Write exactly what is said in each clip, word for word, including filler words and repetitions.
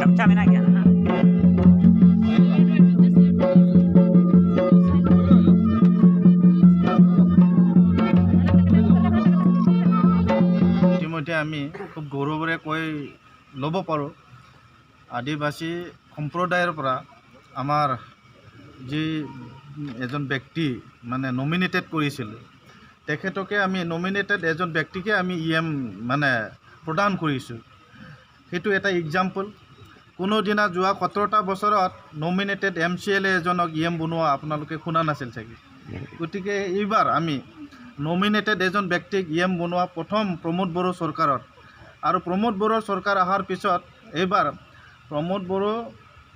ᱜᱟᱢᱪᱷᱟ ᱢᱮᱱᱟᱜ ᱜᱮᱭᱟ᱾ ইতিমধ্যে আমি খুব গৌৰৱেৰে কৈ ল'ব পাৰোঁ, আদিবাসী সম্প্ৰদায়ৰ পৰা আমাৰ যি এজন ব্যক্তি মানে নমিনেটেড কৰিছিল, তেখেতকে আমি নমিনেটেড এজন ব্যক্তিকে আমি ই এম মানে প্ৰদান কৰিছোঁ। সেইটো এটা এক্সাম্পল। কোনো দিনা যোৱা সোতৰটা বছৰত নমিনেটেড এম চি এল এ এজনক ই এম বনোৱা আপোনালোকে শুনা নাছিল চাগে। গতিকে এইবাৰ আমি নমিনেটেড এজন ব্যক্তিক ই এম বনোৱা প্ৰথম প্ৰমোদ বড়ো চৰকাৰত, আৰু প্ৰমোদ বড়ো চৰকাৰ অহাৰ পিছত এইবাৰ প্ৰমোদ বড়ো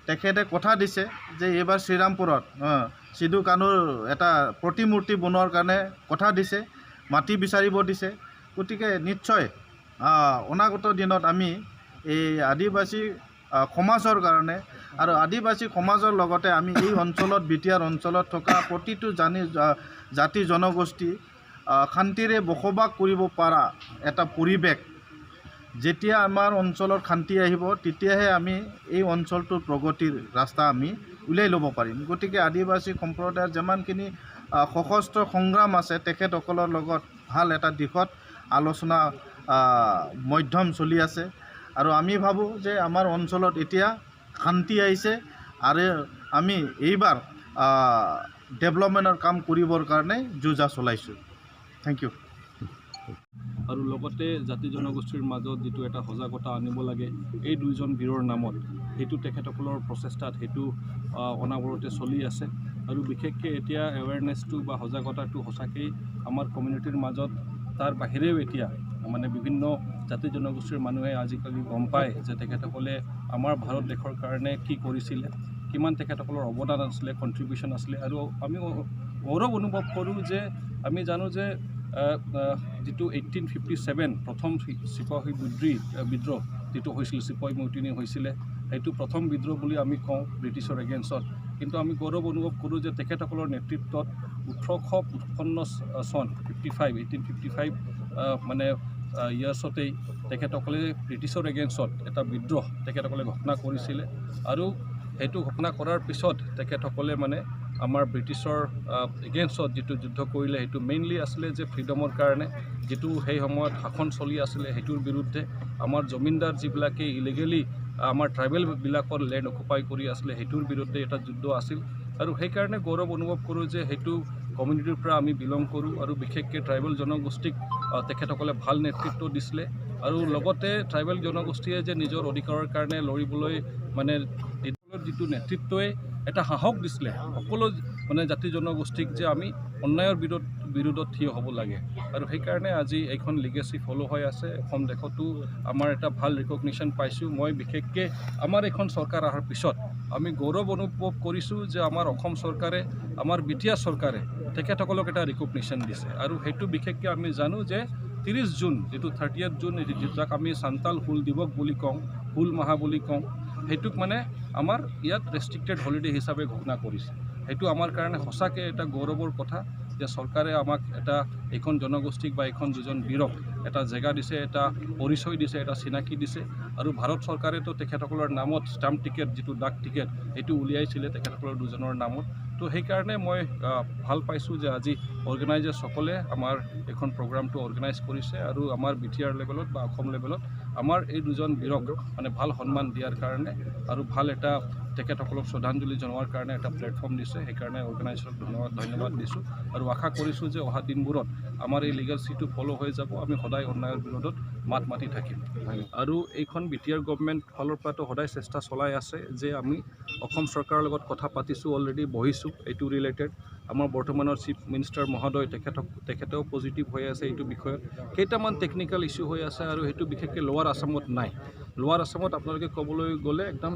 তেখেতে কথা দিছে যে এইবাৰ শ্ৰীৰামপুৰত, অ, সিধু কানুৰ এটা প্ৰতিমূৰ্তি বনোৱাৰ কাৰণে কথা দিছে, মাটি বিচাৰিব দিছে। গতিকে নিশ্চয়, আ, অনাগত দিনত আমি এই আদিবাসী, আ, সমাজৰ কাৰণে আৰু আদিবাসী সমাজৰ লগতে আমি এই অঞ্চলত, বি টি আৰ অঞ্চলত থকা প্ৰতিটো জানি-, জা-, জাতি জনগোষ্ঠী, আ, শান্তিৰে বসবাস কৰিব পৰা এটা পৰিৱেশ, যেতিয়া আমাৰ অঞ্চলত শান্তি আহিব, তেতিয়াহে আমি এই অঞ্চলটোৰ প্ৰগতিৰ ৰাস্তা আমি উলিয়াই ল'ব পাৰিম। গতিকে আদিবাসী সম্প্ৰদায়ৰ যিমানখিনি, আ, সশস্ত্ৰ সংগ্ৰাম আছে, তেখেতসকলৰ লগত ভাল এটা দিশত আলোচনা, আ, মধ্যম চলি আছে। আৰু আমি ভাবোঁ যে আমাৰ অঞ্চলত এতিয়া শান্তি আহিছে আৰু আমি এইবাৰ, আ, ডেভেলপমেণ্টৰ কাম কৰিবৰ কাৰণে যো জা চলাইছোঁ। Thank you. আৰু লগতে জাতি জনগোষ্ঠীৰ মাজত যিটো এটা সজাগতা আনিব লাগে এই দুইজন বীৰৰ নামত, সেইটো তেখেতসকলৰ প্ৰচেষ্টাত সেইটো, আহ, অনাবৰতে চলি আছে। আৰু বিশেষকৈ এতিয়া এৱেৰনেছটো বা সজাগতাটো সঁচাকেই আমাৰ কমিউনিটিৰ মাজত, তাৰ বাহিৰেও এতিয়া মানে বিভিন্ন জাতি জনগোষ্ঠীৰ মানুহে আজিকালি গম পায় যে তেখেতসকলে আমাৰ ভাৰত দেশৰ কাৰণে কি কৰিছিলে, কিমান তেখেতসকলৰ অৱদান আছিলে, কণ্ট্ৰিবিউশ্যন আছিলে। আৰু আমি গৌৰৱ অনুভৱ কৰোঁ যে আমি জানো যে, আহ, আহ, যিটো এইটিন ফিফটি ছেভেন প্ৰথম চি-, চিপাহী বিদ্ৰোহ, আহ, বিদ্ৰোহ যিটো হৈছিল, চিপাহী মৈত্ৰী হৈছিলে, সেইটো প্ৰথম বিদ্ৰোহ বুলি আমি কওঁ ব্ৰিটিছৰ এগেইনষ্টত। কিন্তু আমি গৌৰৱ অনুভৱ কৰোঁ যে তেখেতসকলৰ নেতৃত্বত ওঠৰশ পঁচপন্ন চ-, চন, fifty five, eighteen fifty five ah, মানে আহ, ইয়াৰ্ছতেই তেখেতসকলে ব্ৰিটিছৰ এগেইনষ্টত এটা বিদ্ৰোহ তেখেতসকলে ঘোষণা কৰিছিলে। আৰু সেইটো ঘোষণা কৰাৰ পিছত তেখেতসকলে মানে আমাৰ ব্ৰিটিছৰ এগেইনষ্টত যিটো যুদ্ধ কৰিলে, সেইটো মেইনলি আছিলে যে ফ্ৰীডমৰ কাৰণে, যিটো সেই সময়ত শাসন চলি আছিলে, সেইটোৰ বিৰুদ্ধে। আমাৰ জমিনদাৰ যিবিলাকে ইলিগেলি আমাৰ ট্ৰাইবেলবিলাকৰ লেণ্ড অকুপাই কৰি আছিলে, সেইটোৰ বিৰুদ্ধে এটা যুদ্ধ আছিল। আৰু সেইকাৰণে গৌৰৱ অনুভৱ কৰোঁ যে সেইটো কমিউনিটিৰ পৰা আমি বিলং কৰোঁ আৰু বিশেষকৈ ট্ৰাইবেল জনগোষ্ঠীক আহ, তেখেতসকলে ভাল নেতৃত্ব দিছিলে। আৰু লগতে ট্ৰাইবেল জনগোষ্ঠীয়ে যে নিজৰ অধিকাৰৰ কাৰণে লৰিবলৈ মানে যিটো নেতৃত্বই এটা সাহস দিছিলে, সকলো মানে জাতি জনগোষ্ঠীক যে আমি অন্যায়ৰ বিৰোধ বিৰোধত থিয় হ'ব লাগে। আৰু সেইকাৰণে আজি এইখন লিগেচি ফ'ল' হৈ আছে। অসম দেশতো আমাৰ এটা ভাল ৰিকগনিশ্যন পাইছোঁ। মই বিশেষকৈ আমাৰ এইখন চৰকাৰ অহাৰ পিছত আমি গৌৰৱ অনুভৱ কৰিছোঁ যে আমাৰ অসম চৰকাৰে, আমাৰ বি টি আৰ চৰকাৰে তেখেতসকলক এটা ৰিকগনিশ্যন দিছে। আৰু সেইটো বিশেষকৈ আমি জানো যে ত্ৰিছ জুন, যিটো থাৰ্টিয়েথ জুন, যিটো যাক আমি চান্তাল হুল দিৱস বুলি কওঁ, হুল মাহা বুলি কওঁ, সেইটোক মানে আমাৰ ইয়াত ৰেষ্ট্ৰিক্টেড হলিডে হিচাপে ঘোষণা কৰিছে। সেইটো আমাৰ কাৰণে সঁচাকৈ এটা গৌৰৱৰ কথা যে চৰকাৰে আমাক এটা, এইখন জনগোষ্ঠীক বা এইখন দুজন বীৰক এটা জেগা দিছে, এটা পৰিচয় দিছে, এটা চিনাকি দিছে। আৰু ভাৰত চৰকাৰেতো তেখেতসকলৰ নামত ষ্টাম্প টিকেট, যিটো ডাক টিকেট, সেইটো উলিয়াইছিলে তেখেতসকলৰ দুজনৰ নামত। তো সেইকাৰণে মই আহ, ভাল পাইছোঁ যে আজি অৰ্গেনাইজাৰ্ছসকলে আমাৰ এইখন প্ৰগ্ৰামটো অৰ্গেনাইজ কৰিছে আৰু আমাৰ বি টি আৰ লেভেলত বা অসম লেভেলত আমাৰ এই দুজন বীৰক মানে ভাল সন্মান দিয়াৰ কাৰণে আৰু ভাল এটা তেখেতসকলক শ্ৰদ্ধাঞ্জলি জনোৱাৰ কাৰণে এটা প্লেটফৰ্ম দিছে। সেইকাৰণে অৰ্গেনাইজাৰক ধন্যবাদ ধন্যবাদ দিছোঁ আৰু আশা কৰিছোঁ যে অহা দিনবোৰত আমাৰ এই লিগেচিটো ফ'ল' হৈ যাব। আমি সদায় অন্যায়ৰ বিৰোধত মাত মাতি থাকিম। আৰু এইখন বি টি আৰ গভৰ্ণমেণ্ট ফালৰ পৰাতো সদায় চেষ্টা চলাই আছে যে আমি অসম চৰকাৰৰ লগত কথা পাতিছোঁ, অলৰেডি বহিছোঁ এইটো ৰিলেটেড। আমাৰ বৰ্তমানৰ চিফ মিনিষ্টাৰ মহোদয় তেখেতক তেখেতেও পজিটিভ হৈ আছে এইটো বিষয়ত। কেইটামান টেকনিকেল ইছ্যু হৈ আছে আৰু সেইটো বিশেষকৈ লোৱাৰ আছামত নাই। লোৱাৰ আছামত আপোনালোকে ক'বলৈ গ'লে একদম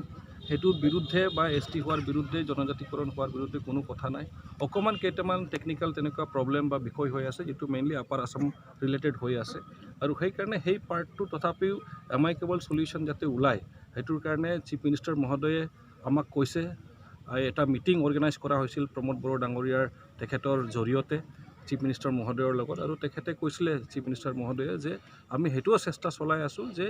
সেইটোৰ বিৰুদ্ধে বা এছ টি হোৱাৰ বিৰুদ্ধে, জনজাতিকৰণ হোৱাৰ বিৰুদ্ধে কোনো কথা নাই। অকণমান কেইটামান টেকনিকেল তেনেকুৱা প্ৰব্লেম বা বিষয় হৈ আছে, যিটো মেইনলি আপাৰ আছাম ৰিলেটেড হৈ আছে। আৰু সেইকাৰণে সেই পাৰ্টটো তথাপিও এমাইকেবল ছলিউশ্যন যাতে ওলায়, সেইটোৰ কাৰণে চিফ মিনিষ্টাৰ মহোদয়ে আমাক কৈছে। আ, এটা মিটিং অৰ্গেনাইজ কৰা হৈছিল প্ৰমোদ বড়ো ডাঙৰীয়াৰ তেখেতৰ জৰিয়তে। চিফ মিনিষ্টাৰ মহোদয়ৰ লগত, আৰু তেখেতে কৈছিলে, চিফ মিনিষ্টাৰ মহোদয়ে, যে আমি সেইটোও চেষ্টা চলাই আছোঁ যে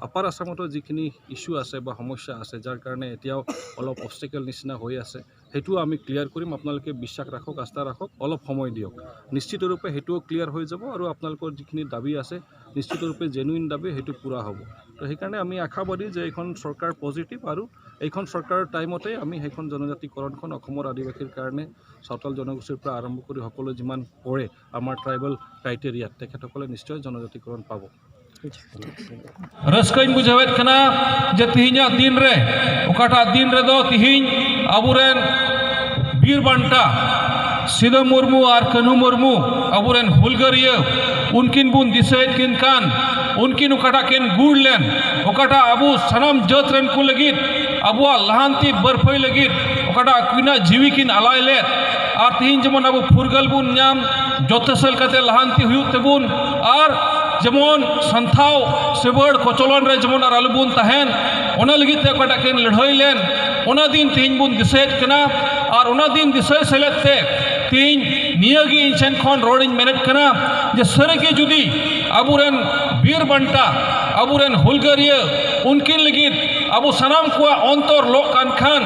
আপাৰ আছামতো যিখিনি ইছ্যু আছে বা সমস্যা আছে, যাৰ কাৰণে এতিয়াও অলপ অবষ্টেকল নিচিনা হৈ আছে, সেইটোও আমি ক্লিয়াৰ কৰিম। আপোনালোকে বিশ্বাস ৰাখক, আস্থা ৰাখক, অলপ সময় দিয়ক। নিশ্চিত ৰূপে সেইটোও ক্লিয়াৰ হৈ যাব আৰু আপোনালোকৰ যিখিনি দাবী আছে, নিশ্চিত ৰূপে জেনুইন দাবী, সেইটো পূৰা হ'ব। তো সেইকাৰণে আমি আশাবাদী যে এইখন চৰকাৰ পজিটিভ আৰু এইখন চৰকাৰৰ টাইমতে আমি সেইখন জনজাতিকৰণখন অসমৰ আদিবাসীৰ কাৰণে, চাওতাল জনগোষ্ঠীৰ পৰা আৰম্ভ কৰি সকলো যিমান পৰে আমাৰ ট্ৰাইবেল ক্ৰাইটেৰিয়াত, তেখেতসকলে নিশ্চয় জনজাতিকৰণ পাব। ᱨᱟᱹᱥᱠᱟᱹᱧ ᱵᱩᱡᱷᱟᱹᱣᱮᱫ ᱠᱟᱱᱟ ᱡᱮ ᱛᱤᱦᱤᱧᱟᱜ ᱫᱤᱱ ᱨᱮ, ᱚᱠᱟᱴᱟᱜ ᱫᱤᱱ ᱨᱮᱫᱚ ᱛᱤᱦᱤᱧ ᱟᱵᱚᱨᱮᱱ ᱵᱤᱨ ᱵᱟᱱᱴᱟ ᱥᱤᱫᱟᱹ ᱢᱩᱨᱢᱩ ᱟᱨ ᱠᱟᱹᱱᱦᱩ ᱢᱩᱨᱢᱩ, ᱟᱵᱚᱨᱮᱱ ᱦᱩᱞᱜᱟᱹᱨᱤᱭᱟᱹ, ᱩᱱᱠᱤᱱ ᱵᱚᱱ ᱫᱤᱥᱟᱹᱭᱮᱫ ᱠᱤᱱ ᱠᱟᱱ, ᱩᱱᱠᱤᱱ ᱚᱠᱟᱴᱟᱜ ᱠᱤᱱ ᱜᱩᱨ ᱞᱮᱱ, ᱚᱠᱟᱴᱟᱜ ᱟᱵᱚ ᱥᱟᱱᱟᱢ ᱡᱟᱹᱛ ᱨᱮᱱ ᱠᱚ ᱞᱟᱹᱜᱤᱫ, ᱟᱵᱚᱣᱟᱜ ᱞᱟᱦᱟᱱᱛᱤ ᱵᱟᱹᱨᱯᱷᱟᱹᱭ ᱞᱟᱹᱜᱤᱫ ᱚᱠᱟᱴᱟᱜ ᱟᱹᱠᱤᱱᱟᱜ ᱡᱤᱣᱤ ᱠᱤᱱ ᱟᱞᱟᱭ ᱞᱮᱫ, ᱟᱨ ᱛᱤᱦᱤᱧ ᱡᱮᱢᱚᱱ ᱟᱵᱚ ᱯᱷᱩᱨᱜᱟᱹᱞ ᱵᱚᱱ ᱧᱟᱢ, ᱡᱚᱛᱚ ᱥᱮᱫ ᱠᱟᱛᱮ ᱞᱟᱦᱟᱱᱛᱤ ᱦᱩᱭᱩᱜ ᱛᱟᱵᱚᱱ, ᱟᱨ ᱡᱮᱢᱚᱱ ᱥᱟᱱᱛᱷᱟᱣ ᱥᱮᱵᱟᱹᱲ ᱠᱚᱪᱚᱞᱚᱱ ᱨᱮ ᱡᱮᱢᱚᱱ ᱟᱨ ᱟᱞᱚᱵᱚᱱ ᱛᱟᱦᱮᱱ, ᱚᱱᱟ ᱞᱟᱹᱜᱤᱫ ᱛᱮ ᱚᱠᱟᱴᱟᱜ ᱠᱤᱱ ᱞᱟᱹᱲᱦᱟᱹᱭ ᱞᱮᱱ, ᱚᱱᱟ ᱫᱤᱱ ᱛᱮᱦᱮᱧ ᱵᱚᱱ ᱫᱤᱥᱟᱹᱭᱮᱫ ᱠᱟᱱᱟ᱾ ᱟᱨ ᱚᱱᱟ ᱫᱤᱱ ᱫᱤᱥᱟᱹᱭ ᱥᱮᱞᱮᱫ ᱛᱮ ᱛᱮᱦᱮᱧ ᱱᱤᱭᱟᱹᱜᱮ ᱤᱧ ᱴᱷᱮᱱ ᱠᱷᱚᱱ ᱨᱚᱲᱤᱧ ᱢᱮᱱᱮᱫ ᱠᱟᱱᱟ ᱡᱮ ᱥᱟᱹᱨᱤᱜᱮ ᱡᱩᱫᱤ ᱟᱵᱚᱨᱮᱱ ᱵᱤᱨ ᱵᱟᱱᱴᱟ, ᱟᱵᱚᱨᱮᱱ ᱦᱩᱞᱜᱟᱹᱨᱤᱭᱟᱹ, ᱩᱱᱠᱤᱱ ᱞᱟᱹᱜᱤᱫ ᱟᱵᱚ ᱥᱟᱱᱟᱢ ᱠᱚᱣᱟᱜ ᱚᱱᱛᱚᱨ ᱞᱚᱜ ᱠᱟᱱ ᱠᱷᱟᱱ,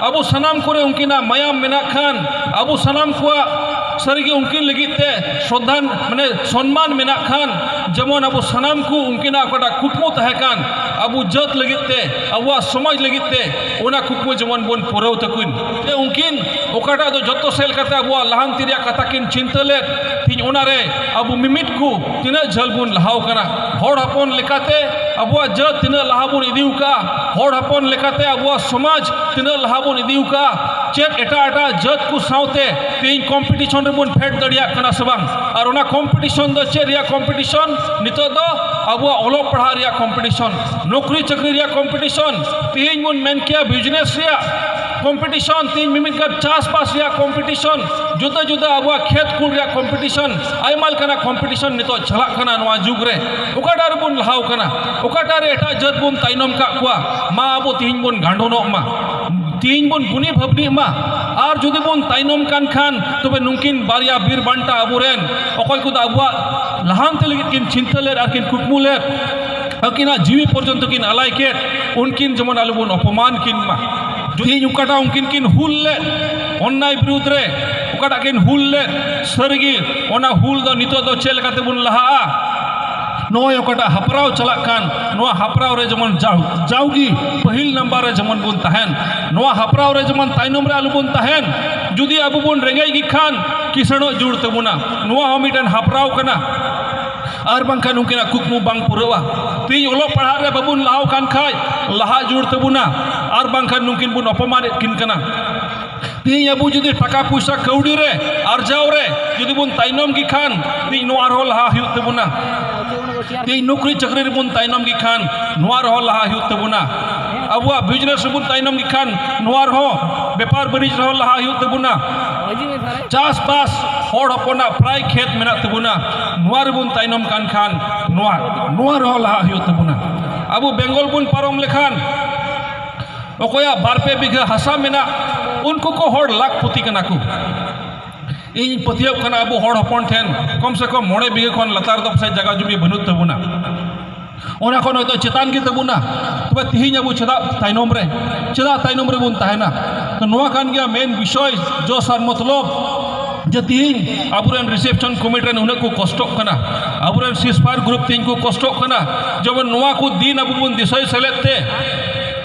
ᱟᱵᱚ ᱥᱟᱱᱟᱢ ᱠᱚᱨᱮ ᱩᱱᱠᱤᱱᱟᱜ ᱢᱟᱭᱟᱢ ᱢᱮᱱᱟᱜ ᱠᱷᱟᱱ, ᱟᱵᱚ ᱥᱟᱱᱟᱢ ᱠᱚᱣᱟᱜ ᱥᱟᱹᱨᱤᱜᱮ ᱩᱱᱠᱤᱱ ᱞᱟᱹᱜᱤᱫ ᱛᱮ ᱥᱨᱚᱫᱷᱟᱱ ᱢᱟᱱᱮ ᱥᱚᱱᱢᱟᱱ ᱢᱮᱱᱟᱜ ᱠᱷᱟᱱ, ᱡᱮᱢᱚᱱ ᱟᱵᱚ ᱥᱟᱱᱟᱢ ᱠᱚ ᱩᱱᱠᱤᱱᱟᱜ ᱚᱠᱟᱴᱟᱜ ᱠᱩᱠᱢᱩ ᱛᱟᱦᱮᱸ ᱠᱟᱱ ᱟᱵᱚ ᱡᱟᱹᱛ ᱞᱟᱹᱜᱤᱫ ᱛᱮ, ᱟᱵᱚᱣᱟᱜ ᱥᱚᱢᱟᱡᱽ ᱞᱟᱹᱜᱤᱫ ᱛᱮ, ᱚᱱᱟ ᱠᱩᱠᱢᱩ ᱡᱮᱢᱚᱱ ᱵᱚᱱ ᱯᱩᱨᱟᱹᱣ ᱛᱟᱹᱠᱤᱱ᱾ ᱡᱮ ᱩᱱᱠᱤᱱ ᱚᱠᱟᱴᱟᱜ ᱫᱚ ᱡᱚᱛᱚ ᱥᱮᱫ ᱞᱮᱠᱟᱛᱮ ᱟᱵᱚᱣᱟᱜ ᱞᱟᱦᱟᱱᱛᱤ ᱨᱮᱭᱟᱜ ᱠᱟᱛᱷᱟ ᱠᱤᱱ ᱪᱤᱱᱛᱟᱹ ᱞᱮᱫ, ᱛᱮᱦᱮᱧ ᱚᱱᱟᱨᱮ ᱟᱵᱚ ᱢᱤᱢᱤᱫ ᱠᱚ ᱛᱤᱱᱟᱹᱜ ᱡᱷᱟᱹᱞ ᱵᱚᱱ ᱞᱟᱦᱟᱣ ᱠᱟᱱᱟ᱾ ᱦᱚᱲ ᱦᱚᱯᱚᱱ ᱞᱮᱠᱟᱛᱮ ᱟᱵᱚᱣᱟᱜ ᱡᱟᱹᱛ ᱛᱤᱱᱟᱹᱜ ᱞᱟᱦᱟ ᱵᱚᱱ ᱤᱫᱤ ᱟᱠᱟᱫᱼᱟ, ᱦᱚᱲ ᱦᱚᱯᱚᱱ ᱞᱮᱠᱟᱛᱮ ᱟᱵᱚᱣᱟᱜ ᱥᱚᱢᱟᱡᱽ ᱛᱤᱱᱟᱹᱜ ᱞᱟᱦᱟ ᱵᱚᱱ ᱤᱫᱤ ᱟᱠᱟᱫᱼᱟ, ᱪᱮᱫ ᱮᱴᱟᱜ ᱮᱴᱟᱜ ᱡᱟᱹᱛ ᱠᱚ ᱥᱟᱶᱛᱮ ᱛᱮᱦᱮᱧ ᱠᱚᱢᱯᱤᱴᱤᱥᱚᱱ ᱨᱮᱵᱚᱱ ᱯᱷᱮᱰ ᱫᱟᱲᱮᱭᱟᱜ ᱠᱟᱱᱟ ᱥᱮ ᱵᱟᱝ? ᱟᱨ ᱚᱱᱟ ᱠᱚᱢᱯᱤᱴᱤᱥᱚᱱ ᱫᱚ ᱪᱮᱫ ᱨᱮᱭᱟᱜ ᱠᱚᱢᱯᱤᱴᱤᱥᱚᱱ? ᱱᱤᱛᱚᱜ ᱫᱚ ᱟᱵᱚᱣᱟᱜ ᱚᱞᱚᱜ ᱯᱟᱲᱦᱟᱜ ᱨᱮᱭᱟᱜ ᱠᱚᱢᱯᱤᱴᱤᱥᱚᱱ, ᱱᱚᱠᱨᱤ ᱪᱟᱹᱠᱨᱤ ᱨᱮᱭᱟᱜ ᱠᱚᱢᱯᱤᱴᱤᱥᱚᱱ, ᱛᱮᱦᱮᱧ ᱵᱚᱱ ᱢᱮᱱ ᱠᱮᱭᱟ ᱵᱤᱡᱽᱱᱮᱥ ᱨᱮᱭᱟᱜ ᱠᱚᱢᱯᱤᱴᱤᱥᱚᱱ, ᱛᱮᱦᱮᱧ ᱢᱤᱢᱤᱫ ᱜᱟᱱ ᱪᱟᱥᱵᱟᱥ ᱨᱮᱭᱟᱜ ᱠᱚᱢᱯᱤᱴᱤᱥᱚᱱ, ᱡᱩᱫᱟᱹ ᱡᱩᱫᱟᱹ ᱟᱵᱚᱣᱟᱜ ᱠᱷᱮᱛ ᱠᱩᱲ ᱨᱮᱭᱟᱜ ᱠᱚᱢᱯᱤᱴᱤᱥᱚᱱ, ᱟᱭᱢᱟ ᱞᱮᱠᱟᱱᱟᱜ ᱠᱚᱢᱯᱤᱴᱤᱥᱚᱱ ᱱᱤᱛᱚᱜ ᱪᱟᱞᱟᱜ ᱠᱟᱱᱟ ᱱᱚᱣᱟ ᱡᱩᱜᱽ ᱨᱮ᱾ ᱚᱠᱟᱴᱟᱜ ᱨᱮᱵᱚᱱ ᱞᱟᱦᱟᱣ ᱠᱟᱱᱟ? ᱚᱠᱟᱴᱟᱜ ᱨᱮ ᱮᱴᱟᱜ ᱡᱟᱹᱛ ᱵᱚᱱ ᱛᱟᱭᱱᱚᱢ ᱠᱟᱜ ᱠᱚᱣᱟ? ᱢᱟ ᱟᱵᱚ ᱛᱮᱦᱮᱧ ᱵᱚᱱ ᱜᱟᱸᱰᱚᱱᱚᱜ ᱢᱟ᱾ ᱛᱮᱦᱮᱧ ᱵᱚᱱ ᱵᱩᱱᱤ ᱵᱷᱟᱵᱽᱱᱤᱜ ᱢᱟ᱾ ᱟᱨ ᱡᱩᱫᱤ ᱵᱚᱱ ᱛᱟᱭᱱᱚᱢ ᱠᱟᱱ ᱠᱷᱟᱱ, ᱛᱚᱵᱮ ᱱᱩᱠᱤᱱ ᱵᱟᱨᱭᱟ ᱵᱤᱨ ᱵᱟᱱᱴᱟ ᱟᱵᱚᱨᱮᱱ, ᱚᱠᱚᱭ ᱠᱚᱫᱚ ᱟᱵᱚᱣᱟᱜ ᱞᱟᱦᱟᱱᱛᱤ ᱞᱟᱹᱜᱤᱫ ᱠᱤᱱ ᱪᱤᱱᱛᱟᱹ ᱞᱮᱫ ᱟᱨ ᱠᱤᱱ ᱠᱩᱠᱢᱩ ᱞᱮᱫ, ᱟᱹᱠᱤᱱᱟᱜ ᱡᱤᱣᱤ ᱯᱚᱨᱡᱚᱱᱛᱚ ᱠᱤᱱ ᱟᱞᱟᱭ ᱠᱮᱫ, ᱩᱱᱠᱤᱱ ᱡᱮᱢᱚᱱ ᱟᱞᱚᱵᱚᱱ ᱚᱯᱚᱢᱟᱱ ᱠᱤᱱ ᱢᱟ᱾ ᱛᱮᱦᱮᱧ ᱚᱠᱟᱴᱟᱜ ᱩᱱᱠᱤᱱ ᱠᱤᱱ ᱦᱩᱞ ᱞᱮᱫ, ᱚᱱᱱᱟᱭ ᱵᱤᱨᱩᱫᱽ ᱨᱮ ᱚᱠᱟᱴᱟᱜ ᱠᱤᱱ ᱦᱩᱞ ᱞᱮᱫ, ᱥᱟᱹᱨᱤᱜᱮ ᱚᱱᱟ ᱦᱩᱞ ᱫᱚ ᱱᱤᱛᱚᱜ ᱫᱚ ᱪᱮᱫ ᱞᱮᱠᱟ ᱛᱮᱵᱚᱱ ᱞᱟᱦᱟᱜᱼᱟ? ᱱᱚᱜᱼᱚᱭ ᱚᱠᱟᱴᱟᱜ ᱦᱟᱯᱲᱟᱣ ᱪᱟᱞᱟᱜ ᱠᱟᱱ, ᱱᱚᱣᱟ ᱦᱟᱯᱲᱟᱣ ᱨᱮ ᱡᱮᱢᱚᱱ ᱡᱟᱣ-, ᱡᱟᱣᱜᱮ ᱯᱟᱹᱦᱤᱞ ᱱᱟᱢᱵᱟᱨ ᱨᱮ ᱡᱮᱢᱚᱱ ᱵᱚᱱ ᱛᱟᱦᱮᱱ, ᱱᱚᱣᱟ ᱦᱟᱯᱲᱟᱣ ᱨᱮ ᱡᱮᱢᱚᱱ ᱛᱟᱭᱱᱚᱢ ᱨᱮ ᱟᱞᱚᱵᱚᱱ ᱛᱟᱦᱮᱱ᱾ ᱡᱩᱫᱤ ᱟᱵᱚ ᱵᱚᱱ ᱨᱮᱸᱜᱮᱡ ᱜᱮ ᱠᱷᱟᱱ, ᱠᱤᱥᱟᱹᱬᱚᱜ ᱡᱩᱲ ᱛᱟᱵᱚᱱᱟ, ᱱᱚᱣᱟ ᱦᱚᱸ ᱢᱤᱫᱴᱮᱱ ᱦᱟᱯᱲᱟᱣ ᱠᱟᱱᱟ᱾ ᱟᱨ ᱵᱟᱝᱠᱷᱟᱱ ᱩᱱᱠᱤᱱᱟᱜ ᱠᱩᱠᱢᱩ ᱵᱟᱝ ᱯᱩᱨᱟᱹᱜᱼᱟ᱾ ᱛᱮᱦᱮᱧ ᱚᱞᱚᱜ ᱯᱟᱲᱦᱟᱜ ᱨᱮ ᱵᱟᱵᱚᱱ ᱞᱟᱦᱟᱣ ᱠᱟᱱ ᱠᱷᱟᱡ, ᱞᱟᱦᱟ ᱡᱩᱲ ᱛᱟᱵᱚᱱᱟ, ᱟᱨ ᱵᱟᱝᱠᱷᱟᱱ ᱱᱩᱠᱤᱱ ᱵᱚᱱ ᱚᱯᱚᱢᱟᱱᱮᱫ ᱠᱤᱱ ᱠᱟᱱᱟ᱾ ᱛᱮᱦᱮᱧ ᱟᱵᱚ ᱡᱩᱫᱤ ᱴᱟᱠᱟ ᱯᱚᱭᱥᱟ ᱠᱟᱹᱣᱰᱤ ᱨᱮ ᱟᱨᱡᱟᱣ ᱨᱮ ᱡᱩᱫᱤ ᱵᱚᱱ ᱛᱟᱭᱱᱚᱢ ᱜᱮ ᱠᱷᱟᱱ, ᱛᱮᱦᱮᱧ ᱱᱚᱣᱟ ᱨᱮᱦᱚᱸ ᱞᱟᱦᱟ ᱦᱩᱭᱩᱜ ᱛᱟᱵᱚᱱᱟ᱾ ᱛᱮᱦᱮᱧ ᱱᱚᱠᱨᱤ ᱪᱟᱹᱠᱨᱤ ᱨᱮᱵᱚᱱ ᱛᱟᱭᱱᱚᱢ ᱜᱮ ᱠᱷᱟᱱ, ᱱᱚᱣᱟ ᱨᱮᱦᱚᱸ ᱞᱟᱦᱟ ᱦᱩᱭᱩᱜ ᱛᱟᱵᱚᱱᱟ᱾ ᱟᱵᱚᱣᱟᱜ ᱵᱤᱡᱽᱱᱮᱥ ᱨᱮᱵᱚᱱ ᱛᱟᱭᱱᱚᱢ ᱜᱮ ᱠᱷᱟᱱ, ᱱᱚᱣᱟ ᱨᱮᱦᱚᱸ, ᱵᱮᱯᱟᱨ ᱵᱟᱹᱱᱤᱡᱽ ᱨᱮᱦᱚᱸ ᱞᱟᱦᱟ ᱦᱩᱭᱩᱜ ᱛᱟᱵᱚᱱᱟ᱾ ᱪᱟᱥᱵᱟᱥ, ᱦᱚᱲ ᱦᱚᱯᱚᱱᱟᱜ ᱯᱨᱟᱭ ᱠᱷᱮᱛ ᱢᱮᱱᱟᱜ ᱛᱟᱵᱚᱱᱟ, ᱱᱚᱣᱟ ᱨᱮᱵᱚᱱ ᱛᱟᱭᱱᱚᱢ ᱠᱟᱱ ᱠᱷᱟᱱ, ᱱᱚᱣᱟ, ᱱᱚᱣᱟ ᱨᱮᱦᱚᱸ ᱞᱟᱦᱟ ᱦᱩᱭᱩᱜ ᱛᱟᱵᱚᱱᱟ᱾ ᱟᱵᱚ ᱵᱮᱝᱜᱚᱞ ᱵᱚᱱ ᱯᱟᱨᱚᱢ ᱞᱮᱠᱷᱟᱱ, ᱚᱠᱚᱭᱟᱜ ᱵᱟᱨ ᱯᱮ ᱵᱤᱜᱷᱟᱹ ᱦᱟᱥᱟ ᱢᱮᱱᱟᱜ, ᱩᱱᱠᱩ ᱠᱚ ᱦᱚᱲ ᱞᱟᱠᱷᱯᱚᱛᱤ ᱠᱟᱱᱟ ᱠᱚ᱾ ᱤᱧ ᱯᱟᱹᱛᱭᱟᱹᱣ ᱠᱟᱱᱟ, ᱟᱵᱚ ᱦᱚᱲ ᱦᱚᱯᱚᱱ ᱴᱷᱮᱱ ᱠᱚᱢ ᱥᱮ ᱠᱚᱢ ᱢᱚᱬᱮ ᱵᱤᱜᱷᱟᱹ ᱠᱷᱚᱱ ᱞᱟᱛᱟᱨ ᱫᱚ ᱯᱟᱥᱮᱡ ᱡᱟᱭᱜᱟ ᱡᱩᱢᱤ ᱵᱟᱹᱱᱩᱜ ᱛᱟᱵᱚᱱᱟ᱾ ᱚᱱᱟ ᱠᱷᱚᱱ ᱦᱚᱭᱛᱳ ᱪᱮᱛᱟᱱ ᱜᱮ ᱛᱟᱵᱚᱱᱟ᱾ ᱛᱚᱵᱮ ᱛᱤᱦᱤᱧ ᱟᱵᱚ ᱪᱮᱫᱟᱜ ᱛᱟᱭᱱᱚᱢ ᱨᱮ, ᱪᱮᱫᱟᱜ ᱛᱟᱭᱱᱚᱢ ᱨᱮᱵᱚᱱ ᱛᱟᱦᱮᱱᱟ? ᱛᱚ, ᱱᱚᱣᱟ ᱠᱟᱱ ᱜᱮᱭᱟ ᱢᱮᱱ ᱵᱤᱥᱚᱭ, ᱡᱚᱥ ᱟᱨ ᱢᱚᱛᱞᱚᱵ, ᱡᱮ ᱛᱤᱦᱤᱧ ᱟᱵᱚᱨᱮᱱ ᱨᱤᱥᱮᱯᱥᱚᱱ ᱠᱚᱢᱤᱴᱤ ᱨᱮᱱ ᱩᱱᱟᱹᱜ ᱠᱚ ᱠᱚᱥᱴᱚᱜ ᱠᱟᱱᱟ, ᱟᱵᱚᱨᱮᱱ ᱥᱤᱥᱯᱟᱨ ᱜᱨᱩᱯ ᱛᱤᱦᱤᱧ ᱠᱚ ᱠᱚᱥᱴᱚᱜ ᱠᱟᱱᱟ, ᱡᱮᱢᱚᱱ ᱱᱚᱣᱟ ᱠᱚ ᱫᱤᱱ ᱟᱵᱚ ᱵᱚᱱ ᱫᱤᱥᱟᱹᱭ ᱥᱮᱞᱮᱫ ᱛᱮ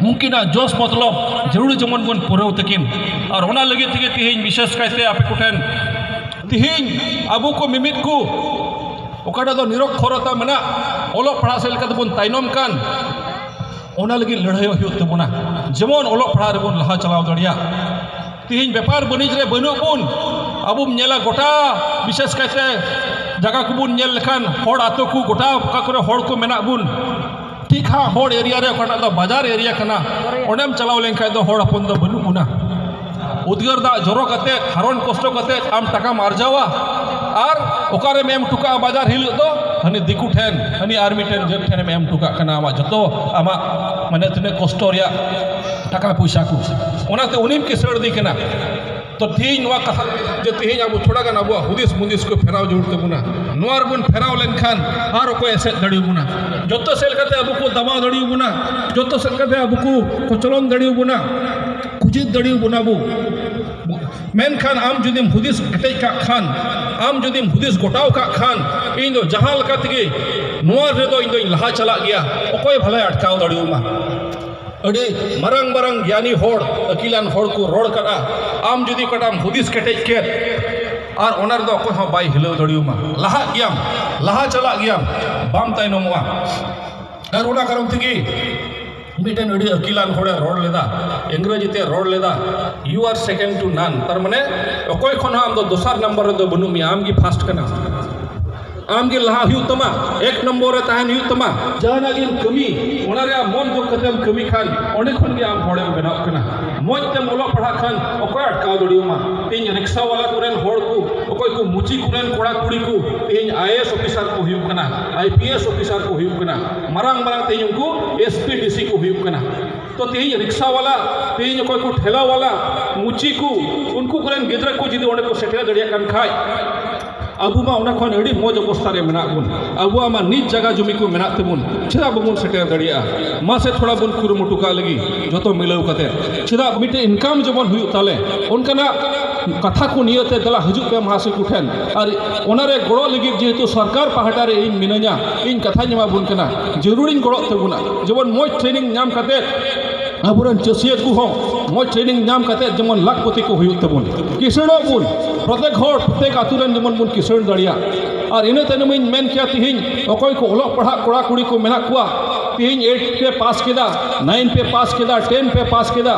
ᱩᱱᱠᱤᱱᱟᱜ ᱡᱚᱥ ᱢᱚᱛᱞᱚᱵ ᱡᱟᱹᱨᱩᱲ ᱡᱮᱢᱚᱱ ᱵᱚᱱ ᱯᱩᱨᱟᱹᱣ ᱛᱟᱹᱠᱤᱱ᱾ ᱟᱨ ᱚᱱᱟ ᱞᱟᱹᱜᱤᱫ ᱛᱮᱜᱮ ᱛᱤᱦᱤᱧ ᱵᱤᱥᱮᱥ ᱠᱟᱭᱛᱮ ᱟᱯᱮ ᱠᱚᱴᱷᱮᱱ ᱛᱤᱦᱤᱧ ᱟᱵᱚ ᱠᱚ ᱢᱤᱢᱤᱫ ᱠᱚ ᱚᱠᱟᱴᱟᱜ ᱫᱚ ᱱᱤᱨᱚᱠᱷᱚᱨᱚᱛᱟ ᱢᱮᱱᱟᱜ, ᱚᱞᱚᱜ ᱯᱟᱲᱦᱟᱜ ᱥᱮᱫ ᱞᱮᱠᱟ ᱛᱮᱵᱚᱱ ᱛᱟᱭᱱᱚᱢ ᱠᱟᱱ, ᱚᱱᱟ ᱞᱟᱹᱜᱤᱫ ᱞᱟᱹᱲᱦᱟᱹᱭᱚᱜ ᱦᱩᱭᱩᱜ ᱛᱟᱵᱚᱱᱟ, ᱡᱮᱢᱚᱱ ᱚᱞᱚᱜ ᱯᱟᱲᱦᱟᱜ ᱨᱮᱵᱚᱱ ᱞᱟᱦᱟ ᱪᱟᱞᱟᱣ ᱫᱟᱲᱮᱭᱟᱜ᱾ ᱛᱤᱦᱤᱧ ᱵᱮᱯᱟᱨ ᱵᱟᱹᱱᱤᱡᱽ ᱨᱮ ᱵᱟᱹᱱᱩᱜ ᱵᱚᱱ, ᱟᱵᱚᱢ ᱧᱮᱞᱟ ᱜᱚᱴᱟ, ᱵᱤᱥᱮᱥ ᱠᱟᱭᱛᱮ ᱡᱟᱭᱜᱟ ᱠᱚᱵᱚᱱ ᱧᱮᱞ ᱞᱮᱠᱷᱟᱱ ᱦᱚᱲ ᱟᱛᱳ ᱠᱚ ᱜᱚᱴᱟ ᱚᱠᱟ ᱠᱚᱨᱮ ᱦᱚᱲ ᱠᱚ ᱢᱮᱱᱟᱜ ᱵᱚᱱ, ᱴᱷᱤᱠ ᱦᱟᱸᱜ ᱦᱚᱲ ᱮᱨᱤᱭᱟ ᱨᱮ ᱚᱠᱟᱴᱟᱜ ᱫᱚ ᱵᱟᱡᱟᱨ ᱮᱨᱤᱭᱟ ᱠᱟᱱᱟ, ᱚᱸᱰᱮᱢ ᱪᱟᱞᱟᱣ ᱞᱮᱱᱠᱷᱟᱱ ᱫᱚ ᱦᱚᱲ ᱦᱚᱯᱚᱱ ᱫᱚ ᱵᱟᱹᱱᱩᱜ ᱵᱚᱱᱟ᱾ ᱩᱫᱽᱜᱟᱹᱨ ᱫᱟᱜ ᱡᱚᱨᱚ ᱠᱟᱛᱮ, ᱦᱟᱨᱚᱱ ᱠᱚᱥᱴᱚ ᱠᱟᱛᱮ ᱟᱢ ᱴᱟᱠᱟᱢ ᱟᱨᱡᱟᱣᱟ ᱟᱨ ᱚᱠᱟᱨᱮᱢ ᱮᱢ ᱦᱚᱴᱚ ᱠᱟᱜᱼᱟ ᱵᱟᱡᱟᱨ ᱦᱤᱞᱳᱜ ᱫᱚ? ᱦᱟᱹᱱᱤ ᱫᱤᱠᱩ ᱴᱷᱮᱱ, ᱦᱟᱹᱱᱤ ᱟᱨ ᱢᱤᱫᱴᱮᱱ ᱡᱟᱹᱛ ᱴᱷᱮᱱᱮᱢ ᱮᱢ ᱦᱚᱴᱚ ᱠᱟᱜ ᱠᱟᱱᱟ ᱟᱢᱟᱜ ᱡᱚᱛᱚ, ᱟᱢᱟᱜ ᱢᱟᱱᱮ ᱛᱤᱱᱟᱹᱜ ᱠᱚᱥᱴᱚ ᱨᱮᱭᱟᱜ ᱴᱟᱠᱟ ᱯᱚᱭᱥᱟ ᱠᱚ᱾ ᱚᱱᱟᱛᱮ ᱩᱱᱤᱢ ᱠᱤᱥᱟᱹᱬ ᱫᱮ ᱠᱟᱱᱟ᱾ ᱛᱚ ᱛᱮᱦᱮᱧ ᱱᱚᱣᱟ ᱠᱟᱛᱷᱟ ᱡᱮ ᱛᱮᱦᱮᱧ ᱟᱵᱚ ᱛᱷᱚᱲᱟ ᱜᱟᱱ ᱟᱵᱚᱣᱟᱜ ᱦᱩᱫᱤᱥ ᱢᱩᱫᱤᱥ ᱠᱚ ᱯᱷᱮᱨᱟᱣ ᱡᱟᱹᱨᱩᱲ ᱛᱟᱵᱚᱱᱟ᱾ ᱱᱚᱣᱟ ᱨᱮᱵᱚᱱ ᱯᱷᱮᱨᱟᱣ ᱞᱮᱱᱠᱷᱟᱱ ᱟᱨ ᱚᱠᱚᱭ ᱮᱥᱮᱫ ᱫᱟᱲᱮᱭᱟᱵᱚᱱᱟ? ᱡᱚᱛᱚ ᱥᱮᱫ ᱞᱮᱠᱟᱛᱮ ᱟᱵᱚ ᱠᱚ ᱫᱟᱵᱟᱣ ᱫᱟᱲᱮᱭᱟᱵᱚᱱᱟ, ᱡᱚᱛᱚ ᱥᱮᱫ ᱞᱮᱠᱟᱛᱮ ᱟᱵᱚ ᱠᱚ ᱠᱚᱪᱞᱚᱱ ᱫᱟᱲᱮᱭᱟᱵᱚᱱᱟ, ᱠᱩᱪᱤᱛ ᱫᱟᱲᱮᱭᱟᱵᱚᱱᱟ ᱵᱚ᱾ ᱢᱮᱱᱠᱷᱟᱱ ᱟᱢ ᱡᱩᱫᱤᱢ ᱦᱩᱫᱤᱥ ᱠᱮᱴᱮᱡ ᱠᱟᱜ ᱠᱷᱟᱱ, ᱟᱢ ᱡᱩᱫᱤᱢ ᱦᱩᱫᱤᱥ ᱜᱚᱴᱟᱣ ᱠᱟᱜ ᱠᱷᱟᱱ, ᱤᱧ ᱫᱚ ᱡᱟᱦᱟᱸ ᱞᱮᱠᱟ ᱛᱮᱜᱮ ᱱᱚᱣᱟ ᱨᱮᱫᱚ ᱤᱧ ᱫᱚᱧ ᱞᱟᱦᱟ ᱪᱟᱞᱟᱜ ᱜᱮᱭᱟ, ᱚᱠᱚᱭ ᱵᱷᱟᱞᱟᱭ ᱟᱴᱠᱟᱣ ᱫᱟᱲᱮᱭᱟᱢᱟ? ᱟᱹᱰᱤ ᱢᱟᱨᱟᱝ ᱢᱟᱨᱟᱝ ᱜᱮᱭᱟᱱᱤ ᱦᱚᱲ, ᱟᱹᱠᱤᱞᱟᱱ ᱦᱚᱲ ᱠᱚ ᱨᱚᱲ ᱠᱟᱜᱼᱟ᱾ ᱟᱢ ᱡᱩᱫᱤ ᱚᱠᱟᱴᱟᱜ ᱮᱢ ᱦᱩᱫᱤᱥ ᱠᱮᱴᱮᱡ ᱠᱮᱫ, ᱟᱨ ᱚᱱᱟ ᱨᱮᱫᱚ ᱚᱠᱚᱭ ᱦᱚᱸ ᱵᱟᱭ ᱦᱤᱞᱟᱹᱣ ᱫᱟᱲᱮᱭᱟᱢᱟ᱾ ᱞᱟᱦᱟᱜ ᱜᱮᱭᱟᱢ, ᱞᱟᱦᱟ ᱪᱟᱞᱟᱜ ᱜᱮᱭᱟᱢ, ᱵᱟᱢ ᱛᱟᱭᱱᱚᱢᱚᱜᱼᱟ᱾ ᱟᱨ ᱚᱱᱟ ᱠᱟᱨᱚᱱ ᱛᱮᱜᱮ ᱢᱤᱫᱴᱮᱱ ᱟᱹᱰᱤ ᱟᱹᱠᱤᱞᱟᱱ ᱦᱚᱲᱮ ᱨᱚᱲ ᱞᱮᱫᱟ, ᱤᱝᱨᱮᱡᱤ ᱛᱮ ᱨᱚᱲ ᱞᱮᱫᱟ, "You are second to none", ᱛᱟᱨ ᱢᱟᱱᱮ ᱚᱠᱚᱭ ᱠᱷᱚᱱ ᱦᱚᱸ ᱟᱢ ᱫᱚ ᱫᱚᱥᱟᱨ ᱱᱟᱢᱵᱟᱨ ᱨᱮᱫᱚ ᱵᱟᱹᱱᱩᱜ ᱢᱮᱭᱟ, ᱟᱢ ᱜᱮ ᱯᱷᱟᱥᱴ ᱠᱟᱱᱟ᱾ ᱟᱢ ᱜᱮ ᱞᱟᱦᱟ ᱦᱩᱭᱩᱜ ᱛᱟᱢᱟ, ᱮᱠ ᱱᱚᱢᱵᱚᱨ ᱨᱮ ᱛᱟᱦᱮᱱ ᱦᱩᱭᱩᱜ ᱛᱟᱢᱟ᱾ ᱡᱟᱦᱟᱱᱟᱜ ᱜᱮᱢ ᱠᱟᱹᱢᱤ, ᱚᱱᱟ ᱨᱮ ᱟᱢ ᱢᱚᱱ ᱡᱳᱜ ᱠᱟᱛᱮᱢ ᱠᱟᱹᱢᱤ ᱠᱷᱟᱱ, ᱚᱸᱰᱮ ᱠᱷᱚᱱ ᱜᱮ ᱟᱢ ᱦᱚᱲᱮᱢ ᱵᱮᱱᱟᱣ ᱠᱟᱱᱟ᱾ ᱢᱚᱡᱽ ᱛᱮᱢ ᱚᱞᱚᱜ ᱯᱟᱲᱦᱟᱜ ᱠᱷᱟᱱ, ᱚᱠᱚᱭ ᱟᱴᱠᱟᱣ ᱫᱟᱲᱮᱭᱟᱢᱟ? ᱛᱮᱦᱮᱧ ᱨᱤᱠᱥᱟ ᱣᱟᱞᱟ ᱠᱚᱨᱮᱱ ᱦᱚᱲ ᱠᱚ, ᱚᱠᱚᱭ ᱠᱚ ᱢᱩᱪᱤ ᱠᱚᱨᱮᱱ ᱠᱚᱲᱟ ᱠᱩᱲᱤ ᱠᱚ, ᱛᱮᱦᱮᱧ ᱟᱭ ᱮ ᱮᱥ ᱚᱯᱷᱤᱥᱟᱨ ᱠᱚ ᱦᱩᱭᱩᱜ ᱠᱟᱱᱟ, ᱟᱭ ᱯᱤ ᱮᱥ ᱚᱯᱷᱤᱥᱟᱨ ᱠᱚ ᱦᱩᱭᱩᱜ ᱠᱟᱱᱟ, ᱢᱟᱨᱟᱝ ᱢᱟᱨᱟᱝ ᱛᱮᱦᱮᱧ ᱩᱱᱠᱩ ᱮᱥ ᱯᱤ ᱰᱤ ᱥᱤ ᱠᱚ ᱦᱩᱭᱩᱜ ᱠᱟᱱᱟ᱾ ᱛᱚ ᱛᱮᱦᱮᱧ ᱨᱤᱠᱥᱟ ᱣᱟᱞᱟ, ᱛᱮᱦᱮᱧ ᱚᱠᱚᱭ ᱠᱚ ᱴᱷᱮᱞᱟ ᱣᱟᱞᱟ, ᱢᱩᱪᱤ ᱠᱚ, ᱩᱱᱠᱩ ᱠᱚᱨᱮᱱ ᱜᱤᱫᱽᱨᱟᱹ ᱠᱚ ᱡᱩᱫᱤ ᱚᱸᱰᱮ ᱠᱚ ᱥᱮᱴᱮᱨ ᱫᱟᱲᱮᱭᱟᱜ ᱠᱟᱱ ᱠᱷᱟᱡ, ᱟᱵᱚ ᱢᱟ ᱚᱱᱟ ᱠᱷᱚᱱ ᱟᱹᱰᱤ ᱢᱚᱡᱽ ᱚᱵᱚᱥᱛᱷᱟ ᱨᱮ ᱢᱮᱱᱟᱜ ᱵᱚᱱ᱾ ᱟᱵᱚᱣᱟᱜ ᱢᱟ ᱱᱤᱡ ᱡᱟᱭᱜᱟ ᱡᱚᱢᱤ ᱠᱚ ᱢᱮᱱᱟᱜ ᱛᱟᱵᱚᱱ, ᱪᱮᱫᱟᱜ ᱵᱟᱵᱚᱱ ᱥᱮᱴᱮᱨ ᱫᱟᱲᱮᱭᱟᱜᱼᱟ? ᱢᱟᱥᱮ ᱛᱷᱚᱲᱟ ᱵᱚᱱ ᱠᱩᱨᱩᱢᱩᱴᱩ ᱠᱟᱜ ᱞᱟᱹᱜᱤᱫ ᱡᱚᱛᱚ ᱢᱤᱞᱟᱹᱣ ᱠᱟᱛᱮ᱾ ᱪᱮᱫᱟᱜ ᱢᱤᱫᱴᱮᱱ ᱤᱱᱠᱟᱢ ᱡᱮᱢᱚᱱ ᱦᱩᱭᱩᱜ ᱛᱟᱞᱮ, ᱚᱱᱠᱟᱱᱟᱜ ᱠᱟᱛᱷᱟ ᱠᱚ ᱱᱤᱭᱟᱹᱛᱮ ᱫᱮᱞᱟ ᱦᱤᱡᱩᱜ ᱯᱮ ᱢᱟᱦᱟᱥᱚᱭ ᱠᱚᱴᱷᱮᱱ᱾ ᱟᱨ ᱚᱱᱟᱨᱮ ᱜᱚᱲᱚ ᱞᱟᱹᱜᱤᱫ ᱡᱮᱦᱮᱛᱩ ᱥᱚᱨᱠᱟᱨ ᱯᱟᱦᱴᱟ ᱨᱮ ᱤᱧ ᱢᱤᱱᱟᱹᱧᱟ, ᱤᱧ ᱠᱟᱛᱷᱟᱧ ᱮᱢᱟ ᱵᱚᱱ ᱠᱟᱱᱟ, ᱡᱟᱹᱨᱩᱲᱤᱧ ᱜᱚᱲᱚᱜ ᱛᱟᱵᱚᱱᱟ᱾ ᱡᱮᱢᱚᱱ ᱢᱚᱡᱽ ᱴᱨᱮᱱᱤᱝ ᱧᱟᱢ ᱠᱟᱛᱮ ᱟᱵᱚᱨᱮᱱ ᱪᱟᱹᱥᱤᱭᱟᱹ ᱠᱚᱦᱚᱸ ᱢᱚᱡᱽ ᱴᱨᱮᱱᱤᱝ ᱧᱟᱢ ᱠᱟᱛᱮ ᱡᱮᱢᱚᱱ ᱞᱟᱠᱷᱯᱚᱛᱤ ᱠᱚ ᱦᱩᱭᱩᱜ ᱛᱟᱵᱚᱱ, ᱠᱤᱥᱟᱹᱬᱚᱜ ᱵᱚᱱ, ᱯᱨᱚᱛᱮᱠ ᱦᱚᱲ, ᱯᱨᱚᱛᱮᱠ ᱟᱛᱳ ᱨᱮᱱ ᱡᱮᱢᱚᱱ ᱵᱚᱱ ᱠᱤᱥᱟᱹᱬ ᱫᱟᱲᱮᱭᱟᱜ᱾ ᱟᱨ ᱤᱱᱟᱹ ᱛᱟᱭᱱᱚᱢ ᱤᱧ ᱢᱮᱱ ᱠᱮᱭᱟ, ᱛᱤᱦᱤᱧ ᱚᱠᱚᱭ ᱠᱚ ᱚᱞᱚᱜ ᱯᱟᱲᱦᱟᱜ ᱠᱚᱲᱟ ᱠᱩᱲᱤ ᱠᱚ ᱢᱮᱱᱟᱜ ᱠᱚᱣᱟ, ᱛᱤᱦᱤᱧ ᱮᱭᱤᱴ ᱯᱮ ᱯᱟᱥ ᱠᱮᱫᱟ, ᱱᱟᱭᱤᱱ ᱯᱮ ᱯᱟᱥ ᱠᱮᱫᱟ, ᱴᱮᱱ ᱯᱮ ᱯᱟᱥ ᱠᱮᱫᱟ,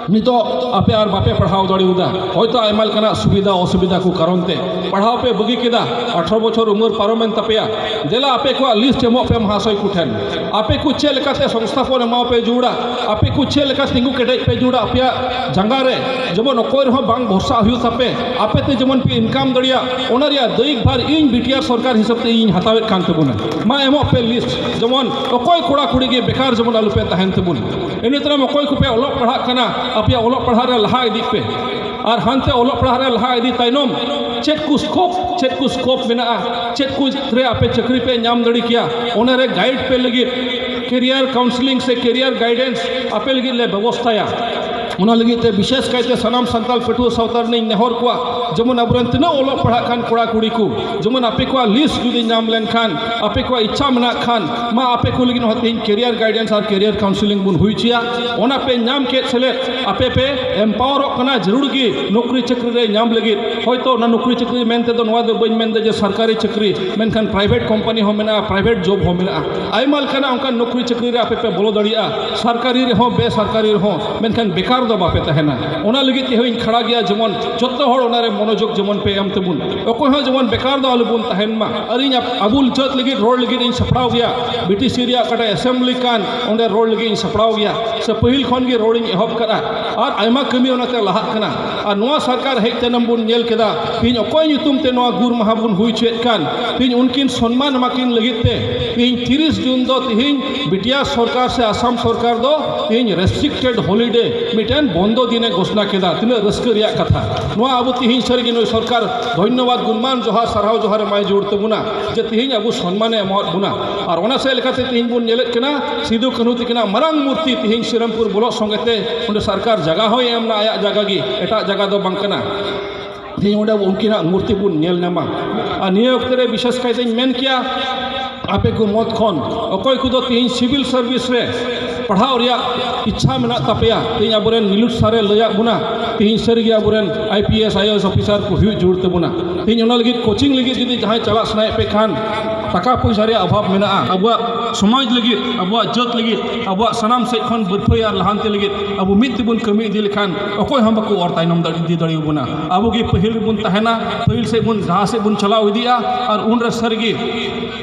ᱱᱤᱛᱚᱜ ᱟᱯᱮ ᱟᱨ ᱵᱟᱯᱮ ᱯᱟᱲᱦᱟᱣ ᱫᱟᱲᱮᱭᱟᱫᱟ, ᱦᱚᱭᱛᱳ ᱟᱭᱢᱟ ᱞᱮᱠᱟᱱᱟᱜ ᱥᱩᱵᱤᱫᱷᱟ ᱚᱥᱩᱵᱤᱫᱷᱟ ᱠᱚ ᱠᱟᱨᱚᱱ ᱛᱮ ᱯᱟᱲᱦᱟᱣ ᱯᱮ ᱵᱟᱹᱜᱤ ᱠᱮᱫᱟ, ᱟᱴᱷᱨᱚ ᱵᱚᱪᱷᱚᱨ ᱩᱢᱮᱨ ᱯᱟᱨᱚᱢᱮᱱ ᱛᱟᱯᱮᱭᱟ, ᱫᱮᱞᱟ ᱟᱯᱮ ᱠᱚᱣᱟᱜ ᱞᱤᱥᱴ ᱮᱢᱚᱜ ᱯᱮ ᱢᱚᱦᱟᱥᱚᱭ ᱠᱚ ᱴᱷᱮᱱ᱾ ᱟᱯᱮ ᱠᱚ ᱪᱮᱫ ᱞᱮᱠᱟᱛᱮ ᱥᱚᱝᱥᱛᱷᱟᱯᱚᱱ ᱮᱢᱟᱣ ᱯᱮ ᱡᱩᱲᱟ, ᱟᱯᱮ ᱠᱚ ᱪᱮᱫ ᱞᱮᱠᱟ ᱛᱤᱸᱜᱩ ᱠᱮᱴᱮᱡ ᱯᱮ ᱡᱩᱲᱟ ᱟᱯᱮᱭᱟᱜ ᱡᱟᱸᱜᱟ ᱨᱮ, ᱡᱮᱢᱚᱱ ᱚᱠᱚᱭ ᱨᱮᱦᱚᱸ ᱵᱟᱝ ᱵᱷᱚᱨᱥᱟ ᱦᱩᱭᱩᱜ ᱛᱟᱯᱮ, ᱟᱯᱮ ᱛᱮ ᱡᱮᱢᱚᱱ ᱯᱮ ᱤᱱᱠᱟᱢ ᱫᱟᱲᱮᱭᱟᱜ, ᱚᱱᱟ ᱨᱮᱭᱟᱜ ᱫᱟᱹᱭᱤᱠ ᱵᱷᱟᱨ ᱤᱧ ᱵᱤ ᱴᱤ ᱟᱨ ᱥᱚᱨᱠᱟᱨ ᱦᱤᱥᱟᱹᱵ ᱛᱮ ᱤᱧ ᱦᱟᱛᱟᱣᱮᱫ ᱠᱟᱱ ᱛᱟᱵᱚᱱᱟ᱾ ᱢᱟ ᱮᱢᱚᱜ ᱯᱮ ᱞᱤᱥᱴ, ᱡᱮᱢᱚᱱ ᱚᱠᱚᱭ ᱠᱚᱲᱟ ᱠᱩᱲᱤ ᱜᱮ ᱵᱮᱠᱟᱨ ᱡᱮᱢᱚᱱ ᱟᱞᱚ ᱯᱮ ᱛᱟᱦᱮᱱ ᱛᱟᱵᱚᱱ᱾ ᱤᱱᱟᱹ ᱛᱟᱭᱱᱚᱢ ᱚᱠᱚᱭ ᱠᱚᱯᱮ ᱚᱞᱚᱜ ᱯᱟᱲᱦᱟᱜ ᱠᱟᱱᱟ, ᱟᱯᱮᱭᱟᱜ ᱚᱞᱚᱜ ᱯᱟᱲᱦᱟᱜ ᱨᱮ ᱞᱟᱦᱟ ᱤᱫᱤᱜ ᱯᱮ᱾ ᱟᱨ ᱦᱟᱱᱛᱮ ᱚᱞᱚᱜ ᱯᱟᱲᱦᱟᱜ ᱨᱮ ᱞᱟᱦᱟ ᱤᱫᱤ ᱛᱟᱭᱱᱚᱢ ᱪᱮᱫ ᱠᱚ ᱥᱠᱳᱯ, ᱪᱮᱫ ᱠᱚ ᱥᱠᱳᱯ ᱢᱮᱱᱟᱜᱼᱟ, ᱪᱮᱫ ᱠᱚ ᱨᱮ ᱟᱯᱮ ᱪᱟᱹᱠᱨᱤ ᱯᱮ ᱧᱟᱢ ᱫᱟᱲᱮ ᱠᱮᱭᱟ, ᱚᱱᱟ ᱨᱮ ᱜᱟᱭᱤᱰ ᱯᱮ ᱞᱟᱹᱜᱤᱫ ᱠᱮᱨᱤᱭᱟᱨ ᱠᱟᱣᱩᱱᱥᱮᱞᱤᱝ ᱥᱮ ᱠᱮᱨᱤᱭᱟᱨ ᱜᱟᱭᱤᱰᱮᱱᱥ ᱟᱯᱮ ᱞᱟᱹᱜᱤᱫ ᱞᱮ ᱵᱮᱵᱚᱥᱛᱷᱟᱭᱟ᱾ ᱚᱱᱟ ᱞᱟᱹᱜᱤᱫ ᱛᱮ ᱵᱤᱥᱮᱥ ᱠᱟᱭᱛᱮ ᱥᱟᱱᱟᱢ ᱥᱟᱱᱛᱟᱲ ᱯᱟᱹᱴᱷᱩᱣᱟᱹ ᱥᱟᱶᱛᱟ ᱨᱤᱱᱤᱧ ᱱᱮᱦᱚᱨ ᱠᱚᱣᱟ, ᱡᱮᱢᱚᱱ ᱟᱵᱚᱨᱮᱱ ᱛᱤᱱᱟᱹᱜ ᱚᱞᱚᱜ ᱯᱟᱲᱦᱟᱜ ᱠᱟᱱ ᱠᱚᱲᱟ ᱠᱩᱲᱤ ᱠᱚ, ᱡᱮᱢᱚᱱ ᱟᱯᱮ ᱠᱚᱣᱟᱜ ᱞᱤᱥᱴ ᱡᱩᱫᱤ ᱧᱟᱢ ᱞᱮᱱᱠᱷᱟᱱ, ᱟᱯᱮ ᱠᱚᱣᱟᱜ ᱤᱪᱪᱷᱟ ᱢᱮᱱᱟᱜ ᱠᱷᱟᱱ, ᱢᱟ ᱟᱯᱮ ᱠᱚ ᱞᱟᱹᱜᱤᱫ ᱦᱚᱸ ᱛᱮᱦᱮᱧ ᱠᱮᱨᱤᱭᱟᱨ ᱜᱟᱭᱤᱰᱮᱱᱥ ᱟᱨ ᱠᱮᱨᱤᱭᱟᱨ ᱠᱟᱣᱩᱱᱥᱮᱞᱤᱝ ᱵᱚᱱ ᱦᱩᱭ ᱦᱚᱪᱚᱭᱟ᱾ ᱚᱱᱟ ᱯᱮ ᱧᱟᱢ ᱠᱮᱫ ᱥᱮᱞᱮᱫ, ᱟᱯᱮ ᱯᱮ ᱮᱢᱯᱟᱣᱟᱨᱚᱜ ᱠᱟᱱᱟ ᱡᱟᱹᱨᱩᱲ ᱜᱮ ᱱᱚᱠᱨᱤ ᱪᱟᱹᱠᱨᱤ ᱨᱮ ᱧᱟᱢ ᱞᱟᱹᱜᱤᱫ᱾ ᱦᱚᱭᱛᱳ ᱚᱱᱟ ᱱᱚᱠᱨᱤ ᱪᱟᱹᱠᱨᱤ ᱢᱮᱱᱛᱮ ᱫᱚ ᱱᱚᱣᱟ ᱫᱚ ᱵᱟᱹᱧ ᱢᱮᱱᱫᱟ ᱡᱮ ᱥᱚᱨᱠᱟᱨᱤ ᱪᱟᱹᱠᱨᱤ, ᱢᱮᱱᱠᱷᱟᱱ ᱯᱨᱟᱭᱵᱷᱮᱴ ᱠᱳᱢᱯᱟᱱᱤ ᱦᱚᱸ ᱢᱮᱱᱟᱜᱼᱟ, ᱯᱨᱟᱭᱵᱷᱮᱴ ᱡᱚᱵ ᱦᱚᱸ ᱢᱮᱱᱟᱜᱼᱟ, ᱟᱭᱢᱟ ᱞᱮᱠᱟᱱᱟᱜ ᱚᱱᱠᱟᱱ ᱱᱚᱠᱨᱤ ᱪᱟᱹᱠᱨᱤ ᱨᱮ ᱟᱯᱮ ᱯᱮ ᱵᱚᱞᱚ ᱫᱟᱲᱮᱭᱟᱜᱼᱟ, ᱥᱚᱨᱠᱟᱨᱤ ᱨᱮᱦᱚᱸ ᱵᱮᱥᱚᱨᱠᱟᱨᱤ ᱨᱮᱦᱚᱸ, ᱢᱮᱱᱠᱷᱟᱱ ᱵᱮᱠᱟᱨ ᱫᱚ ᱵᱟᱯᱮ ᱛᱟᱦᱮᱱᱟ᱾ ᱚᱱᱟ ᱞᱟᱹᱜᱤᱫ ᱛᱮᱦᱚᱸ ᱤᱧ ᱠᱷᱟᱲᱟ ᱜᱮᱭᱟ, ᱡᱮᱢᱚᱱ ᱡᱚᱛᱚ ᱦᱚᱲ ᱚᱱᱟᱨᱮ ᱢᱚᱱᱳᱡᱳᱜᱽ ᱡᱮᱢᱚᱱ ᱯᱮ ᱮᱢ ᱛᱟᱵᱚᱱ, ᱚᱠᱚᱭ ᱦᱚᱸ ᱡᱮᱢᱚᱱ ᱵᱮᱠᱟᱨ ᱫᱚ ᱟᱞᱚᱵᱚᱱ ᱛᱟᱦᱮᱱ ᱢᱟ᱾ ᱟᱨ ᱤᱧ ᱟᱵ-, ᱟᱵᱚ ᱡᱟᱹᱛ ᱞᱟᱹᱜᱤᱫ ᱨᱚᱲ ᱞᱟᱹᱜᱤᱫ ᱤᱧ ᱥᱟᱯᱲᱟᱣ ᱜᱮᱭᱟ, ᱵᱤ ᱴᱤ ᱥᱤ ᱨᱮᱭᱟᱜ ᱚᱠᱟᱴᱟᱜ ᱮᱥᱮᱢᱵᱞᱤ ᱠᱟᱱ, ᱚᱸᱰᱮ ᱨᱚᱲ ᱞᱟᱹᱜᱤᱫ ᱤᱧ ᱥᱟᱯᱲᱟᱣ ᱜᱮᱭᱟ, ᱥᱮ ᱯᱟᱹᱦᱤᱞ ᱠᱷᱚᱱ ᱜᱮ ᱨᱚᱲ ᱤᱧ ᱮᱦᱚᱵ ᱠᱟᱫᱼᱟ᱾ ᱟᱨ ᱟᱭᱢᱟ ᱠᱟᱹᱢᱤ ᱚᱱᱟᱛᱮ ᱞᱟᱦᱟᱜ ᱠᱟᱱᱟ᱾ ᱟᱨ ᱱᱚᱣᱟ ᱥᱚᱨᱠᱟᱨ ᱦᱮᱡ ᱛᱟᱭᱱᱚᱢ ᱵᱚᱱ ᱧᱮᱞ ᱠᱮᱫᱟ, ᱛᱮᱦᱮᱧ ᱚᱠᱚᱭ ᱧᱩᱛᱩᱢ ᱛᱮ ᱱᱚᱣᱟ ᱜᱩᱨ ᱢᱟᱦᱟ ᱵᱚᱱ ᱦᱩᱭ ᱦᱚᱪᱚᱭᱮᱫ ᱠᱟᱱ, ᱛᱮᱦᱮᱧ ᱩᱱᱠᱤᱱ ᱥᱚᱱᱢᱟᱱ ᱮᱢᱟ ᱠᱤᱱ ᱞᱟᱹᱜᱤᱫ ᱛᱮ ᱛᱮᱦᱮᱧ ᱛᱤᱨᱤᱥ ᱡᱩᱱ ᱫᱚ ᱛᱮᱦᱮᱧ ᱵᱤ ᱴᱤ ᱟᱨ ᱥᱚᱨᱠᱟᱨ ᱥᱮ ᱟᱥᱟᱢ ᱥᱚᱨᱠᱟᱨ ᱫᱚ ᱛᱮᱦᱮᱧ ᱨᱮᱥᱴᱨᱤᱠᱴᱮᱰ ᱦᱚᱞᱤᱰᱮ, ᱢᱤᱫᱴᱮᱱ ᱵᱚᱱᱫᱚ ᱫᱤᱱᱮ ᱜᱷᱳᱥᱱᱟ ᱠᱮᱫᱟ᱾ ᱛᱤᱱᱟᱹᱜ ᱨᱟᱹᱥᱠᱟᱹ ᱨᱮᱭᱟᱜ ᱠᱟᱛᱷᱟ᱾ ᱱᱚᱣᱟ ᱟᱵᱚ ᱛᱮᱦᱮᱧ ᱥᱟᱹᱨᱤᱜᱮ ᱱᱩᱭ ᱥᱚᱨᱠᱟᱨ ᱫᱷᱚᱱᱭᱚᱵᱟᱫ, ᱜᱩᱱᱢᱟᱱ ᱡᱚᱦᱟᱨ, ᱥᱟᱨᱦᱟᱣ ᱡᱚᱦᱟᱨ ᱮᱢᱟᱭ ᱡᱟᱹᱨᱩᱲ ᱛᱟᱵᱚᱱᱟ ᱡᱮ ᱛᱮᱦᱮᱧ ᱟᱵᱚ ᱥᱚᱱᱢᱟᱱᱮ ᱮᱢᱟᱣᱟᱫ ᱵᱚᱱᱟ᱾ ᱟᱨ ᱚᱱᱟ ᱥᱮᱫ ᱞᱮᱠᱟᱛᱮ ᱛᱮᱦᱮᱧ ᱵᱚᱱ ᱧᱮᱞᱮᱫ ᱠᱟᱱᱟ ᱥᱤᱫᱩ ᱠᱟᱹᱱᱦᱩ ᱛᱟᱹᱠᱤᱱᱟᱜ ᱢᱟᱨᱟᱝ ᱢᱩᱨᱛᱤ ᱛᱮᱦᱮᱧ ᱥᱤᱨᱟᱢᱯᱩᱨ ᱵᱚᱞᱚᱜ ᱥᱚᱸᱜᱮ ᱛᱮ ᱚᱸᱰᱮ ᱥᱚᱨᱠᱟᱨ ᱡᱟᱭᱜᱟ ᱦᱚᱸᱭ ᱮᱢ ᱮᱱᱟ, ᱟᱭᱟᱜ ᱡᱟᱭᱜᱟ ᱜᱮ, ᱮᱴᱟᱜ ᱡᱟᱭᱜᱟ ᱫᱚ ᱵᱟᱝ ᱠᱟᱱᱟ᱾ ᱛᱮᱦᱮᱧ ᱚᱸᱰᱮ ᱩᱱᱠᱤᱱᱟᱜ ᱢᱩᱨᱛᱤ ᱵᱚᱱ ᱧᱮᱞ ᱧᱟᱢᱟ᱾ ᱟᱨ ᱱᱤᱭᱟᱹ ᱚᱠᱛᱮ ᱨᱮ ᱵᱤᱥᱮᱥ ᱠᱟᱭᱛᱮᱧ ᱢᱮᱱ ᱠᱮᱭᱟ, ᱟᱯᱮ ᱠᱚ ᱢᱚᱫᱽ ᱠᱷᱚᱱ ᱚᱠᱚᱭ ᱠᱚᱫᱚ ᱛᱮᱦᱮᱧ ᱥᱤᱵᱤᱞ ᱥᱟᱨᱵᱷᱤᱥ ᱨᱮ ᱯᱟᱲᱦᱟᱣ ᱨᱮᱭᱟᱜ ᱤᱪᱪᱷᱟ ᱢᱮᱱᱟᱜ ᱛᱟᱯᱮᱭᱟ, ᱛᱮᱦᱮᱧ ᱟᱵᱚᱨᱮᱱ ᱱᱤᱞᱩᱴ ᱥᱟᱨᱮ ᱞᱟᱹᱭᱟᱫ ᱵᱚᱱᱟ, ᱛᱮᱦᱮᱧ ᱥᱟᱹᱨᱤᱜᱮ ᱟᱵᱚᱨᱮᱱ I P S, I A S officer ᱠᱚ ᱦᱩᱭᱩᱜ ᱡᱟᱹᱨᱩᱲ ᱛᱟᱵᱚᱱᱟ᱾ ᱛᱮᱦᱮᱧ ᱚᱱᱟ ᱞᱟᱹᱜᱤᱫ ᱠᱳᱪᱤᱝ ᱞᱟᱹᱜᱤᱫ ᱡᱩᱫᱤ ᱡᱟᱦᱟᱸᱭ ᱪᱟᱞᱟᱜ ᱥᱟᱱᱟᱭᱮᱫ ᱯᱮ ᱠᱷᱟᱱ, ᱴᱟᱠᱟ ᱯᱚᱭᱥᱟ ᱨᱮᱭᱟᱜ ᱚᱵᱷᱟᱵᱽ ᱢᱮᱱᱟᱜᱼᱟ, ᱟᱵᱚᱣᱟᱜ ᱥᱚᱢᱟᱡᱽ ᱞᱟᱹᱜᱤᱫ, ᱟᱵᱚᱣᱟᱜ ᱡᱟᱹᱛ ᱞᱟᱹᱜᱤᱫ, ᱟᱵᱚᱣᱟᱜ ᱥᱟᱱᱟᱢ ᱥᱮᱫ ᱠᱷᱚᱱ ᱵᱟᱹᱨᱯᱷᱟᱹᱭ ᱟᱨ ᱞᱟᱦᱟᱱᱛᱤ ᱞᱟᱹᱜᱤᱫ ᱟᱵᱚ ᱢᱤᱫ ᱛᱮᱵᱚᱱ ᱠᱟᱹᱢᱤ ᱤᱫᱤ ᱞᱮᱠᱷᱟᱱ ᱚᱠᱚᱭ ᱦᱚᱸ ᱵᱟᱠᱚ ᱚᱨ ᱛᱟᱭᱱᱚᱢ ᱫᱟᱲᱮ, ᱤᱫᱤ ᱫᱟᱲᱮᱭᱟᱵᱚᱱᱟ᱾ ᱟᱵᱚ ᱜᱮ ᱯᱟᱹᱦᱤᱞ ᱨᱮᱵᱚᱱ ᱛᱟᱦᱮᱱᱟ, ᱯᱟᱹᱦᱤᱞ ᱥᱮᱫ ᱵᱚᱱ ᱡᱟᱦᱟᱸ ᱥᱮᱫ ᱵᱚᱱ ᱪᱟᱞᱟᱣ ᱤᱫᱤᱜᱼᱟ, ᱟᱨ ᱩᱱᱨᱮ ᱥᱟᱹᱨᱤᱜᱮ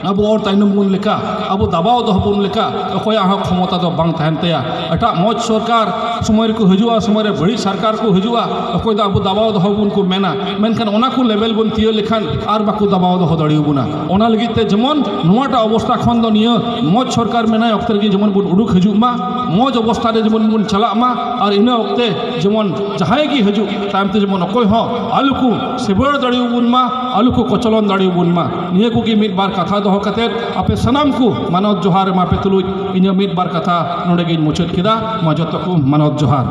ᱟᱵᱚ ᱚᱨ ᱛᱟᱭᱱᱚᱢ ᱵᱚᱱ ᱞᱮᱠᱟ, ᱟᱵᱚ ᱫᱟᱵᱟᱣ ᱫᱚᱦᱚ ᱵᱚᱱ ᱞᱮᱠᱟ ᱚᱠᱚᱭᱟᱜ ᱦᱚᱸ ᱠᱷᱚᱢᱚᱛᱟ ᱫᱚ ᱵᱟᱝ ᱛᱟᱦᱮᱱ ᱛᱟᱭᱟ᱾ ᱮᱴᱟᱜ ᱢᱚᱡᱽ ᱥᱚᱨᱠᱟᱨ ᱥᱚᱢᱚᱭ ᱨᱮᱠᱚ ᱦᱤᱡᱩᱜᱼᱟ, ᱥᱚᱢᱚᱭ ᱨᱮ ᱵᱟᱹᱲᱤᱡ ᱥᱚᱨᱠᱟᱨ ᱠᱚ ᱦᱤᱡᱩᱜᱼᱟ, ᱚᱠᱚᱭ ᱫᱚ ᱟᱵᱚ ᱫᱟᱵᱟᱣ ᱫᱚᱦᱚ ᱵᱚᱱ ᱠᱚ ᱢᱮᱱᱟ, ᱢᱮᱱᱠᱷᱟᱱ ᱚᱱᱟ ᱠᱚ ᱞᱮᱵᱮᱞ ᱵᱚᱱ ᱛᱤᱭᱟᱹᱜ ᱞᱮᱠᱷᱟᱱ ᱟᱨ ᱵᱟᱠᱚ ᱫᱟᱵᱟᱣ ᱫᱚᱦᱚ ᱫᱟᱲᱮᱭᱟᱵᱚᱱᱟ᱾ ᱚᱱᱟ ᱞᱟᱹᱜᱤᱫ ᱛᱮ ᱡᱮᱢᱚᱱ ᱱᱚᱣᱟᱴᱟᱜ ᱚᱵᱚᱥᱛᱟ ᱠᱷᱚᱱ ᱫᱚ ᱱᱤᱭᱟᱹ ᱢᱚᱡᱽ ᱥᱚᱨᱠᱟᱨ ᱢᱮᱱᱟᱭ ᱚᱠᱛᱮ ᱨᱮᱜᱮ ᱡᱮᱢᱚᱱ ᱵᱚᱱ ᱩᱰᱩᱠ ᱦᱤᱡᱩᱜ ᱢᱟ, ᱢᱚᱡᱽ ᱚᱵᱚᱥᱛᱟ ᱨᱮ ᱡᱮᱢᱚᱱ ᱵᱚᱱ ᱪᱟᱞᱟᱜ ᱢᱟ, ᱟᱨ ᱤᱱᱟᱹ ᱚᱠᱛᱮ ᱡᱮᱢᱚᱱ ᱡᱟᱦᱟᱸᱭ ᱜᱮ ᱦᱤᱡᱩᱜ ᱛᱟᱭᱚᱢ ᱛᱮ ᱡᱮᱢᱚᱱ ᱚᱠᱚᱭ ᱦᱚᱸ ᱟᱞᱚ ᱠᱚ ᱥᱮᱵᱟᱹᱲ ᱫᱟᱲᱮᱭᱟᱵᱚᱱ ᱢᱟ, ᱟᱞᱚ ᱠᱚ ᱠᱚᱪᱚᱞᱚᱱ ᱫᱟᱲᱮᱭᱟᱵᱚᱱ ᱢᱟ᱾ ᱱᱤᱭᱟᱹ ᱠᱚᱜᱮ ᱢᱤᱫ ᱵᱟᱨ ᱠᱟᱛᱷᱟ ᱫᱚᱦᱚ ᱠᱟᱛᱮᱫ ᱟᱯᱮ ᱥᱟᱱᱟᱢ ᱠᱚ ᱢᱟᱱᱚᱛ ᱡᱚᱦᱟᱨ ᱮᱢᱟ ᱯᱮ ᱛᱩᱞᱩᱡ ᱤᱧᱟᱹᱜ ᱢᱤᱫ ᱵᱟᱨ ᱠᱟᱛᱷᱟ ᱱᱚᱰᱮ ᱜᱤᱧ ᱢᱩᱪᱟᱹᱫ ᱠᱮᱫᱟ᱾ ᱢᱟ ᱡᱚᱛᱚ ᱠᱚ ᱢᱟᱱᱚᱛ ᱡᱚᱦᱟᱨ᱾